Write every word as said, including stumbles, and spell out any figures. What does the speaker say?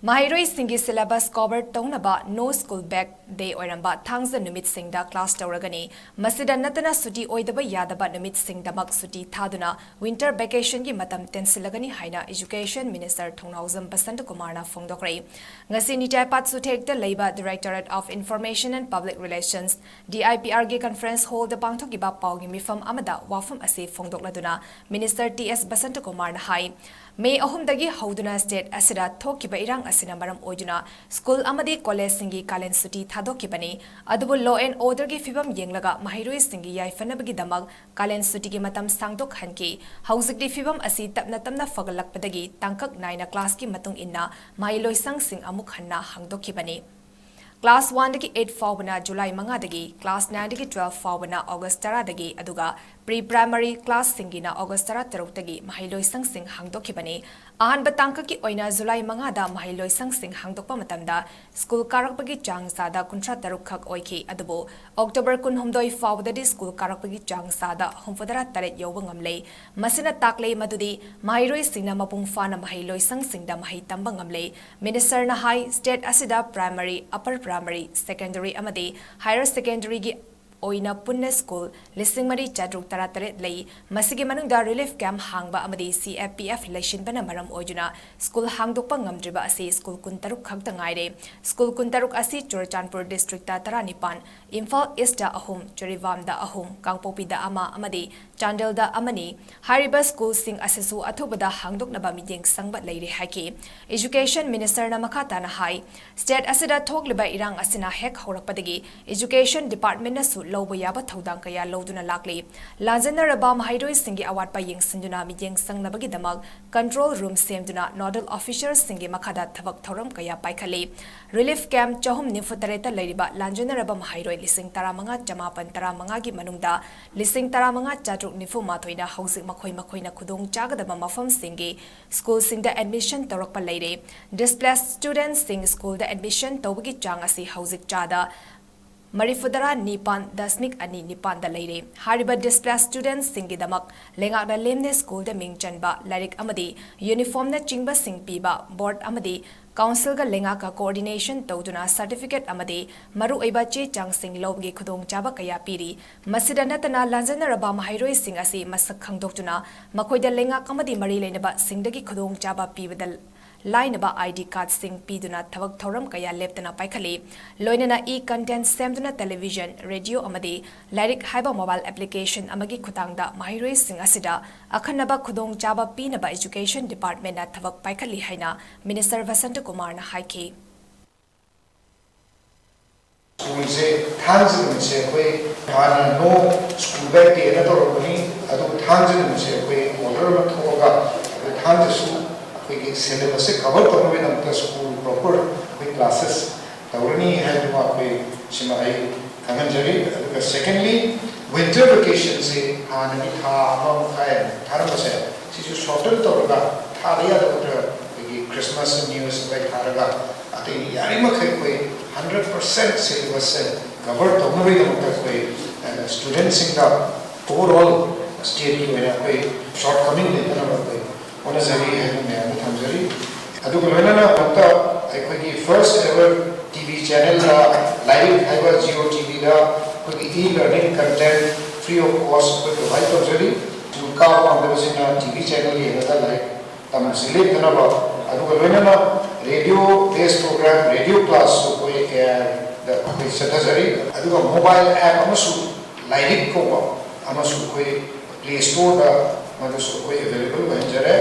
ꯃꯍꯩꯔꯣꯏꯁꯤꯡꯒꯤ syllabus cover ꯇꯧꯅꯕ No School Back Day ꯑꯣꯏꯔꯝꯕ ꯊꯥꯡꯖ ꯅꯨꯃꯤꯠꯁꯤꯡꯗ class ꯇꯧꯔꯒꯅꯤ꯫ ꯃꯁꯤꯗ ꯅꯠꯇꯅ ꯁꯨꯇꯤ ꯑꯣꯏꯗꯕ ꯌꯥꯗꯕ ꯅꯨꯃꯤꯠꯁꯤꯡꯗꯃꯛ ꯁꯨꯇꯤ ꯊꯥꯗꯨꯅ winter vacation ꯒꯤ ꯃꯇꯝ ꯇꯦꯟꯁꯤꯜꯂꯒꯅꯤ ꯍꯥꯏꯅ Education Minister ꯊꯧꯅꯥꯎꯖꯝ ꯕꯁꯟꯇ ꯀꯨꯃꯥꯔꯅ ꯐꯣꯡꯗꯣꯛꯈ꯭ꯔꯦ꯫ ꯉꯁꯤ ꯅꯤꯇꯥꯏ ꯄꯥꯠ ꯁꯨꯊꯦꯛꯇ ꯂꯩꯕ Directorate of Information and Public Relations, D I P R ꯒꯤ conference hall ꯗ ꯄꯥꯡꯊꯣꯛꯈꯤꯕ ꯄꯥꯎꯒꯤ ꯃꯤꯐꯝ ꯑꯃꯗ ꯋꯥꯐꯝ ꯑꯁꯤ ꯐꯣꯡꯗꯣꯛꯂꯗꯨꯅ Minister ꯇꯤ ꯑꯦꯁ ꯕꯁꯟꯇ ꯀꯨꯃꯥꯔꯅ ꯍꯥꯏ, ꯃꯦ ꯑꯍꯨꯝꯗꯒꯤ ꯍꯧꯗꯨꯅ state ꯑꯁꯤꯗ ꯊꯣꯛꯈꯤꯕ ꯏꯔꯥꯡ ꯑꯁꯤꯅ ꯃꯔꯝ ꯑꯣꯏꯗꯨꯅ school ꯑꯃꯗꯤ college ꯁꯤꯡꯒꯤ ꯀꯥꯂꯦꯟ ꯁꯨꯇꯤ ꯊꯥꯗꯣꯛꯈꯤꯕꯅꯤ꯫ ꯑꯗꯨꯕꯨ law and order ꯒꯤ ꯐꯤꯕꯝ ꯌꯦꯡꯂꯒ ꯃꯍꯩꯔꯣꯏꯁꯤꯡꯒꯤ ꯌꯥꯏꯐꯅꯕꯒꯤꯗꯃꯛ ꯀꯥꯂꯦꯟ ꯁꯨꯇꯤꯒꯤ ꯃꯇꯝ ꯁꯥꯡꯗꯣꯛꯍꯟꯈꯤ꯫ ꯍꯧꯖꯤꯛꯇꯤ ꯐꯤꯕꯝ ꯑꯁꯤ ꯇꯞꯅ ꯇꯞꯅ ꯐꯒꯠꯂꯛꯄꯗꯒꯤ ꯇꯥꯡꯀꯛ ꯅꯥꯏꯅ class ꯀꯤ ꯃꯇꯨꯡ ꯏꯟꯅ ꯃꯍꯩꯂꯣꯏꯁꯪꯁꯤꯡ ꯑꯃꯨꯛ ꯍꯟꯅ ꯍꯥꯡꯗꯣꯛꯈꯤꯕꯅꯤ꯫ Class one ꯗꯒꯤ eight ꯐꯥꯎꯕꯅ July ꯃꯉꯥꯗꯒꯤ, class nine ꯗꯒꯤ twelve ꯐꯥꯎꯕꯅ August ꯇꯔꯥꯗꯒꯤ, ꯑꯗꯨꯒ pre primary class ꯁꯤꯡꯒꯤꯅ August ꯇꯔꯥꯇꯔꯨꯛꯇꯒꯤ ꯃꯍꯩꯂꯣꯏꯁꯪꯁꯤꯡ ꯍꯥꯡꯗꯣꯛꯈꯤꯕꯅꯤ꯫ ꯑꯍꯥꯟꯕ ꯇꯥꯡꯀꯛꯀꯤ ꯑꯣꯏꯅ July ꯃꯉꯥꯗ ꯃꯍꯩꯂꯣꯏꯁꯪꯁꯤꯡ ꯍꯥꯡꯗꯣꯛꯄ ꯃꯇꯝꯗ school ꯀꯥꯔꯛꯄꯒꯤ ꯆꯥꯡ ꯆꯥꯗ ꯀꯨꯟꯊ꯭ꯔꯥ ꯇꯔꯨꯛ ꯈꯛ ꯑꯣꯏꯈꯤ, ꯑꯗꯨꯕꯨ October ꯀꯨꯟꯍꯨꯝꯗꯣꯏ ꯐꯥꯎꯕꯗꯗꯤ school ꯀꯥꯔꯛꯄꯒꯤ ꯆꯥꯡ ꯆꯥꯗ ꯍꯨꯝꯐꯨꯇꯔꯥ ꯇꯔꯦꯠ ꯌꯧꯕ ꯉꯝꯂꯦ꯫ ꯃꯁꯤꯅ ꯇꯥꯛꯂꯦ ꯃꯗꯨꯗꯤ ꯃꯍꯩꯔꯣꯏꯁꯤꯡꯅ ꯃꯄꯨꯡ ꯐꯥꯅ ꯃꯍꯩꯂꯣꯏꯁꯪꯁꯤꯡꯗ ꯃꯍꯩ ꯇꯝꯕ ꯉꯝꯂꯦ꯫ Minister ꯅ ꯍꯥꯏ, state ꯑꯁꯤꯗ primary, upper primary, secondary ꯑꯃꯗꯤ higher secondary ꯒꯤ ꯑꯣꯏꯅ ꯄꯨꯟꯅ school ꯂꯤꯁꯤꯡ ꯃꯔꯤ ꯆꯥꯇ꯭ꯔꯨꯛ ꯇꯔꯥꯇꯔꯦꯠ ꯂꯩ꯫ ꯃꯁꯤꯒꯤ ꯃꯅꯨꯡꯗ relief camp ꯍꯥꯡꯕ ꯑꯃꯗꯤ C F P F ꯂꯩꯁꯤꯟꯕꯅ ꯃꯔꯝ ꯑꯣꯏꯗꯨꯅ school ꯍꯥꯡꯗꯣꯛꯄ ꯉꯝꯗ꯭ꯔꯤꯕ ꯑꯁꯤ school ꯀꯨꯟꯇꯔꯨꯛ ꯈꯛꯇ ꯉꯥꯏꯔꯦ꯫ School ꯀꯨꯟꯇꯔꯨꯛ ꯑꯁꯤ ꯆꯨꯔꯆꯥꯟꯄꯨꯔ district ꯇ ꯇꯔꯥꯅꯤꯄꯥꯟ, ꯏꯝꯐꯥꯜ East ꯇ ꯑꯍꯨꯝ, ꯖꯤꯔꯤꯕꯥꯝꯗ ꯑꯍꯨꯝ, ꯀꯥꯡꯄꯣꯛꯄꯤꯗ ꯑꯃ ꯑꯃꯗꯤ ꯆꯥꯟꯗꯦꯜꯗ ꯑꯃꯅꯤ꯫ ꯍꯥꯏꯔꯤꯕ school ꯁꯤꯡ ꯑꯁꯤꯁꯨ ꯑꯊꯨꯕꯗ ꯍꯥꯡꯗꯣꯛꯅꯕ ꯃꯤꯠꯌꯦꯡ ꯆꯪꯕ ꯂꯩꯔꯦ ꯍꯥꯏꯈꯤ꯫ Education Minister ꯅ ꯃꯈꯥ ꯇꯥꯅ ꯍꯥꯏ, state ꯑꯁꯤꯗ ꯊꯣꯛꯂꯤꯕ ꯏꯔꯥꯡ ꯑꯁꯤꯅ ꯍꯦꯛ ꯍꯧꯔꯛꯄꯗꯒꯤ Education Department ꯅꯁꯨ ꯂꯧꯕ ꯌꯥꯕ ꯊꯧꯗꯥꯡ ꯀꯌꯥ ꯂꯧꯗꯨꯅ ꯂꯥꯛꯂꯤ꯫ ꯂꯥꯟꯖꯦꯟꯅꯔꯕ ꯃꯍꯩꯔꯣꯏꯁꯤꯡꯒꯤ ꯑꯋꯥꯠꯄ ꯌꯦꯡꯁꯤꯟꯗꯨꯅ ꯃꯤꯠꯌꯦꯡ ꯆꯪꯅꯕꯒꯤꯗꯃꯛ control room ꯁꯦꯝꯗꯨꯅ nodal officer ꯁꯤꯡꯒꯤ ꯃꯈꯥꯗ ꯊꯕꯛ ꯊꯧꯔꯝ ꯀꯌꯥ ꯄꯥꯏꯈꯠꯂꯤ꯫ Relief camp ꯆꯍꯨꯝ ꯅꯤꯐꯨ ꯇꯔꯦꯠꯇ ꯂꯩꯔꯤꯕ ꯂꯥꯟꯖꯦꯟꯅꯔꯕ ꯃꯍꯩꯔꯣꯏ ꯂꯤꯁꯤꯡ ꯇꯔꯥꯃꯉꯥ ꯆꯃꯥꯄꯟ ꯇꯔꯥꯃꯉꯥꯒꯤ ꯃꯅꯨꯡꯗ ꯂꯤꯁꯤꯡ ꯇꯔꯥꯃꯉꯥ ꯆꯥꯇ꯭ꯔꯨꯛ ꯅꯤꯐꯨ ꯃꯥꯊꯣꯏꯅ ꯍꯧꯖꯤꯛ ꯃꯈꯣꯏ ꯃꯈꯣꯏꯅ ꯈꯨꯗꯣꯡ ꯆꯥꯒꯗꯕ ꯃꯐꯝꯁꯤꯡꯒꯤ school ꯁꯤꯡꯗ admission ꯇꯧꯔꯛꯄ ꯂꯩꯔꯦ꯫ Displaced student ꯁꯤꯡ school ꯗ admission ꯇꯧꯕꯒꯤ ꯆꯥꯡ ꯑꯁꯤ ꯍꯧꯖꯤꯛ ꯆꯥꯗ ꯃꯔꯤꯐꯨꯇꯔꯥ ꯅꯤꯄꯥꯟ ꯗꯁꯃꯤꯛ ꯑꯅꯤ ꯅꯤꯄꯥꯟꯗ ꯂꯩꯔꯦ꯫ ꯍꯥꯏꯔꯤꯕ displaced student ꯁꯤꯡꯒꯤꯗꯃꯛ ꯂꯩꯉꯥꯛꯅ ꯂꯦꯝꯅ school ꯗ ꯃꯤꯡ ꯆꯟꯕ, ꯂꯥꯏꯔꯤꯛ ꯑꯃꯗꯤ uniform ꯅꯆꯤꯡꯕꯁꯤꯡ ꯄꯤꯕ, board ꯑꯃꯗꯤ ꯀꯥꯎꯟꯁꯤꯜꯒ ꯂꯩꯉꯥꯛꯀ ꯀꯣꯑꯣꯔꯗꯤꯅꯦꯁꯟ ꯇꯧꯗꯨꯅ ꯁꯔꯇꯤꯐꯤꯀꯦꯠ ꯑꯃꯗꯤ ꯃꯔꯨꯑꯣꯏꯕ ꯆꯦ ꯆꯥꯡꯁꯤꯡ ꯂꯧꯕꯒꯤ ꯈꯨꯗꯣꯡꯆꯥꯕ ꯀꯌꯥ ꯄꯤꯔꯤ꯫ ꯃꯁꯤꯗ ꯅꯠꯇꯅ, ꯂꯥꯟꯖꯦꯟꯅꯔꯕ ꯃꯍꯩꯔꯣꯏꯁꯤꯡ ꯑꯁꯤ ꯃꯁꯛ ꯈꯪꯗꯣꯛꯇꯨꯅ ꯃꯈꯣꯏꯗ ꯂꯩꯉꯥꯛ ꯑꯃꯗꯤ ꯃꯔꯤ ꯂꯩꯅꯕꯁꯤꯡꯗꯒꯤ ꯈꯨꯗꯣꯡꯆꯥꯕ ꯄꯤꯕꯗ ꯂꯥꯏꯅꯕ ꯑꯥꯏ ꯗꯤ ꯀꯥꯔꯗꯁꯤꯡ ꯄꯤꯗꯨꯅ ꯊꯕꯛ ꯊꯧꯔꯝ ꯀꯌꯥ ꯂꯦꯞꯇꯅ ꯄꯥꯏꯈꯠꯂꯤ꯫ ꯂꯣꯏꯅꯅ ꯏ ꯀꯟꯇꯦꯟ ꯁꯦꯝꯗꯨꯅ ꯇꯦꯂꯤꯚꯤꯖꯟ, ꯔꯦꯗꯤꯑꯣ ꯑꯃꯗꯤ ꯂꯥꯏꯔꯤꯛ ꯍꯥꯏꯕ ꯃꯣꯕꯥꯏꯜ ꯑꯦꯄ꯭ꯂꯤꯀꯦꯁꯟ ꯑꯃꯒꯤ ꯈꯨꯠꯊꯥꯡꯗ ꯃꯍꯩꯔꯣꯏꯁꯤꯡ ꯑꯁꯤꯗ ꯑꯈꯟꯅꯕ ꯈꯨꯗꯣꯡꯆꯥꯕ ꯄꯤꯅꯕ ꯏꯖꯨꯀꯦꯁꯟ ꯗꯤꯄꯥꯔꯠꯃꯦꯟꯠꯅ ꯊꯕꯛ ꯄꯥꯏꯈꯠꯂꯤ ꯍꯥꯏꯅ ꯃꯤꯅꯤꯁꯇꯔ ꯕꯁꯟꯇ ꯀꯨꯃꯥꯔꯅ ꯍꯥꯏꯈꯤ꯫ ꯁ꯭ꯀꯨꯜꯁꯦ ꯊꯥꯡꯖ ꯅꯨꯃꯤꯠꯁꯦ ꯑꯩꯈꯣꯏ ꯍꯥꯟꯅ no school bag day ꯅ ꯇꯧꯔꯝꯕꯅꯤ, ꯑꯗꯨꯕꯨ ꯊꯥꯡꯖ ꯅꯨꯃꯤꯠꯁꯦ ꯑꯩꯈꯣꯏ order ꯑꯃ ꯊꯣꯛꯑꯒ ꯑꯩꯈꯣꯏ ꯊꯥꯡꯖꯁꯨ ꯑꯩꯈꯣꯏꯒꯤ syllabus ꯁꯦ cover ꯇꯧꯅꯕꯒꯤꯗꯃꯛꯇ school proper ꯑꯩꯈꯣꯏ classes ꯇꯧꯔꯅꯤ ꯍꯥꯏꯗꯨꯃ ꯑꯩꯈꯣꯏ ꯁꯤꯃ ꯑꯩ ꯈꯪꯍꯟꯖꯔꯤ꯫ ꯑꯗꯨꯒ secondly, winter vacation ꯁꯦ ꯍꯥꯟꯅꯗꯤ ꯊꯥ ꯑꯃ ꯃꯈꯥꯏ ꯊꯥꯔꯝꯕꯁꯦ ꯁꯤꯁꯨ shorten ꯇꯧꯔꯒ ꯊꯥꯗ ꯌꯥꯗꯕ ꯈꯔ ꯑꯩꯈꯣꯏꯒꯤ Christmas, New Year ꯁꯤꯗ ꯊꯥꯔꯒ ꯑꯇꯩꯗꯤ ꯌꯥꯔꯤꯃꯈꯩ ꯑꯩꯈꯣꯏ hundred percent syllabus ꯁꯦ cover ꯇꯧꯅꯕꯒꯤꯗꯃꯛꯇ ꯑꯩꯈꯣꯏ student ꯁꯤꯡꯗ overall state ꯀꯤ ꯑꯣꯏꯅ ꯑꯩꯈꯣꯏ shortcoming ꯂꯩꯇꯅꯕ ꯑꯩꯈꯣꯏ ꯍꯣꯠꯅꯖꯔꯤ ꯍꯥꯏꯅ ꯃꯌꯥꯝꯗ ꯊꯝꯖꯔꯤ꯫ ꯑꯗꯨꯒ ꯂꯣꯏꯅꯅ ꯍꯟꯗꯛ ꯑꯩꯈꯣꯏꯒꯤ first ever T V channel ꯗ ꯂꯥꯏꯔꯤꯛ ꯍꯥꯏꯕ Jio T V ꯗ ꯑꯩꯈꯣꯏꯒꯤ e learning content free of cost ꯑꯩꯈꯣꯏ provide ꯇꯧꯖꯔꯤ꯫ ꯁ꯭ꯀꯨꯜ ꯀꯥꯕ ꯄꯥꯝꯗꯕꯁꯤꯡꯅ T V channel ꯌꯦꯡꯉꯒ ꯂꯥꯏꯔꯤꯛ ꯇꯝꯕꯁꯤ ꯂꯦꯞꯇꯅꯕ, ꯑꯗꯨꯒ ꯂꯣꯏꯅꯅ radio based program, radio class ꯁꯨ ꯑꯩꯈꯣꯏ A I ꯗ ꯑꯩꯈꯣꯏ ꯆꯠꯊꯖꯔꯤ꯫ ꯑꯗꯨꯒ mobile app ꯑꯃꯁꯨ ꯂꯥꯏꯔꯤꯛ ꯀꯧꯕ ꯑꯃꯁꯨ ꯑꯩꯈꯣꯏ Play Store ꯗ ꯃꯗꯨꯁꯨ ꯑꯩꯈꯣꯏ available ꯑꯣꯏꯍꯟꯖꯔꯦ꯫